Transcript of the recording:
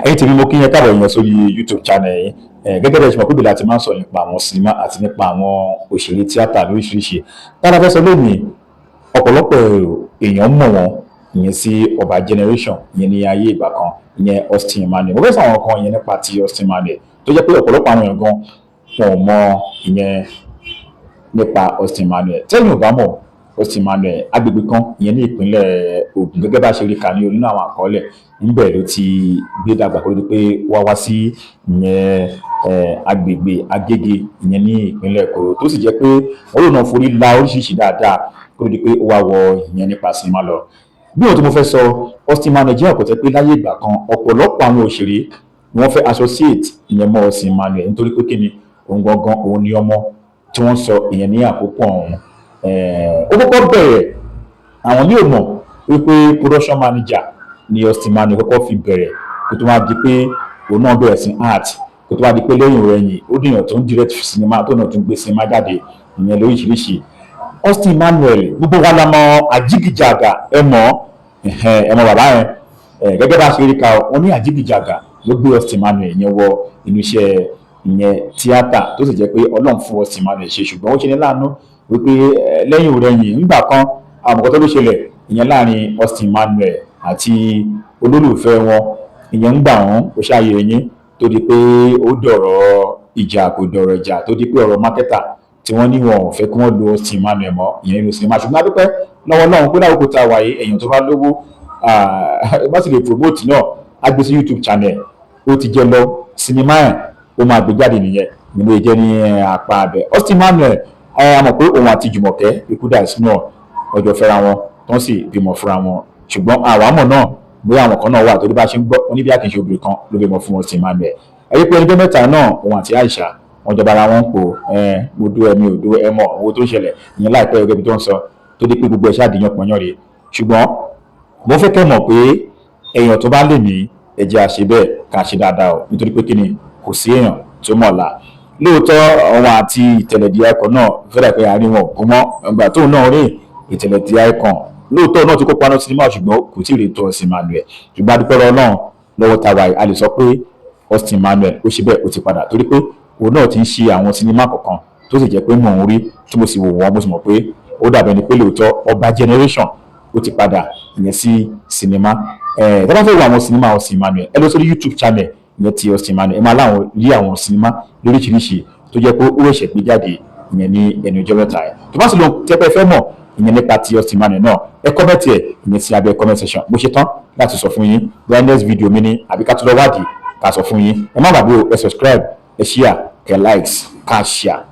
Ẹ̀yin tèmi, mo kí yín káàbọ̀ yẹn sórí YouTube channel yìí. Gẹ́gẹ́ bí ẹ ṣe mọ̀ pé ìbílẹ̀ àti máa ń sọ̀rọ̀ nípa àwọn sinimá àti nípa àwọn òṣèré tíátà lóríṣiríṣi. Tára fẹ́ sọ lónìí, ọ̀pọ̀lọpọ̀ èèyàn mọ̀ wọ́n ìyẹn sí Ọba Generation, ìyẹn ní ayé ìgbà kan, ìyẹn Austin Emmanuel. Mo fẹ́ sọ àwọn kan ìyẹn nípa ti Austin Emmanuel tó jẹ́ pé ọ̀pọ̀lọpọ̀ àwọn èèyàn gan wọn ò mọ ìyẹn nípa Austin Emmanuel. Tẹ́yìn ò bá mọ̀, Austin Emmanuel, agbègbè kan ìyẹn ní ìpínlẹ̀ Ògùn, gẹ́gẹ́ bá ṣe rí kà ní nínú àwọn àkọọ́lẹ̀ níbẹ̀ ló ti gbé dàgbà kó ló di pé wá wá sí ìyẹn agbègbè Agége, ìyẹn ní ìpínlẹ̀ Èkó, tó sì jẹ́ pé wọ́n lò náà forí la oríṣiríṣi dáadáa kó ló di pé ó wá wọ ìyẹn nípa sinimá lọ. Bí òun tó mo fẹ́ sọ, Austin Emmanuel jẹ́ ọ̀pọ̀tẹ́ pé láyé ìgbà kan, ọ̀pọ̀lọpọ̀ àwọn òṣèré ni wọ́n fẹ́ associate ìyẹn mọ́ Austin Emmanuel, nítorí pé kíni, òun gangan òun ni ọmọ tí wọ́n sọ ìyẹn ní àkókò ọ̀hún. Ó kọ́kọ́ bẹ̀rẹ̀, àwọn ní ò mọ̀ wípé production manager ni Austin Emmanuel kọ́kọ́ fi bẹ̀rẹ̀, kó tó wá di pé òun náà bẹ̀rẹ̀ sí act, kó tó wá di pé lẹ́yìn rẹ̀yìn ó dìyàn tó ń direct sinimá, tó náà tún gbé sinimá jáde ìyẹn lóríṣiríṣi. Austin Emmanuel, gbogbo wa la mọ̀ Àjígìjàgà. Ẹ mọ̀, ẹ mọ̀ bàbá yẹn. Gẹ́gẹ́ bá a ṣe rí ka, wọ́n ní Àjígìjàgà ló gbé Austin Emmanuel yẹn wọ inú iṣẹ́ ìyẹn tíátà, tó sì jẹ́ pé Ọlọ́run fún Austin Emmanuel ṣe. Ṣùgbọ́n ó ṣe ní láàánú wípé lẹ́yìn òrẹ́yìn ńgbà kan, àwọn nǹkan tó ló ṣẹlẹ̀ ìyẹn láàrin Austin Emmanuel àti olólùfẹ́ wọn ìyẹn ń gbà wọ́n, ó ṣàyè yín, tó di pé ó dọ̀rọ̀ ìjà, kò dọ̀rọ̀ ìjà, tó di pé ọ̀rọ̀ marketer tí wọ́n ní wọn ò fẹ́ kí wọ́n lo Austin Emmanuel mọ́ ìyẹn nínú sinimá. Ṣùgbọ́n a dúpẹ́ lọ́wọ́ Ọlọ́run pé láwùjọ tá a wà yìí, èèyàn tó bá lówó bá sì lè promote náà, á gbé sí YouTube channel, ó ti jẹ́ lọ sinimá ẹ̀, ó máa gbé jáde nìyẹn nínú ìjẹ́ ní apá abẹ. Austin Emmanuel, ẹ mọ̀ pé òun àti Jùmọ̀kẹ́ Ikúdàísí náà ọjọ́ fẹ́ra wọn, tó ń sì bímọ fúnra wọn. Ṣùgbọ́n àwa mọ̀ náà bóyá àwọn kan náà wà torí bá ṣe ń gbọ́ wọn ní bí àkànṣe obìnrin kan ló bímọ fún Austin Emmanuel. Ẹ rí pé ẹni mẹ́ta náà, òun àti Aisha, wọn jọba ara wọn pò ẹ, mo dó ẹmi ò dó ẹ mọ owó tó ń ṣẹlẹ̀ ìyẹn láìpẹ́, gẹ́gẹ́ bí tó ń sọ, tó dé pé gbogbo ẹ̀ ṣáàdìyàn pọ̀nyán rèé. Ṣùgbọ́n mo fẹ́ kẹ́ mọ̀ pé èèyàn tó bá lè ní ẹ̀jẹ̀ àṣẹ bẹ́ẹ̀ ká ṣe dáadáa o, nítorí pé kíni, kò sí èèyàn tó mọ̀ ọ̀la. Lóòótọ́, òun àti Ìtẹ̀lẹ̀ The Icon náà fẹ́rẹ̀ pé àárín wọn ò kún mọ́ ìgbà tóun náà rí Ìtẹ̀lẹ̀ The Icon. Lóòótọ́ náà ti kópa ní sinimá, ṣùgbọ́n kò tí ì rí tó Austin Emmanuel. Ṣùgbọ́n a dúpẹ́ lọ́wọ́ Ọlọ́run lọ́wọ́ tàwa yìí, a lè sọ pé Austin Emmanuel ó ṣe bẹ́ẹ̀, ó ti padà, torí pé òun náà ti ń ṣe àwọn sinimá kọ̀ọ̀kan tó sì jẹ́ pé mò ń rí tí mo sì wò wọ́n, mo sì mọ̀ pé ó dàbẹ̀ ni pé lóòótọ́ Ọba Generation ó ti padà ìyẹn sí sinimá. Ẹ̀ tẹ́ bá fẹ́ wo àwọn sinimá Austin Emmanuel, ẹ lọ sórí YouTube channel ìyẹn ti Austin Emmanuel, ẹ máa láwọn rí àwọn sinimá lóríṣiríṣi tó jẹ́ pé ó ṣẹ̀ṣẹ̀ gbé jáde ìyẹn ní ẹnu ọjọ́ mẹ́ta ẹ̀. Tó bá sì lọ tẹ́pẹ́ fẹ́ mọ̀ ìyẹn nípa ti Austin Emmanuel náà, ẹ comment ẹ̀ ìyẹn sí abẹ́ comment section. Bó ṣe tán láti sọ fún yín, bóyá next video mi ní àbí ká tó lọ wádìí ká sọ fún yín. Ẹ má gbàgbé o, ẹ subscribe, ẹ share, kẹ likes, ká share.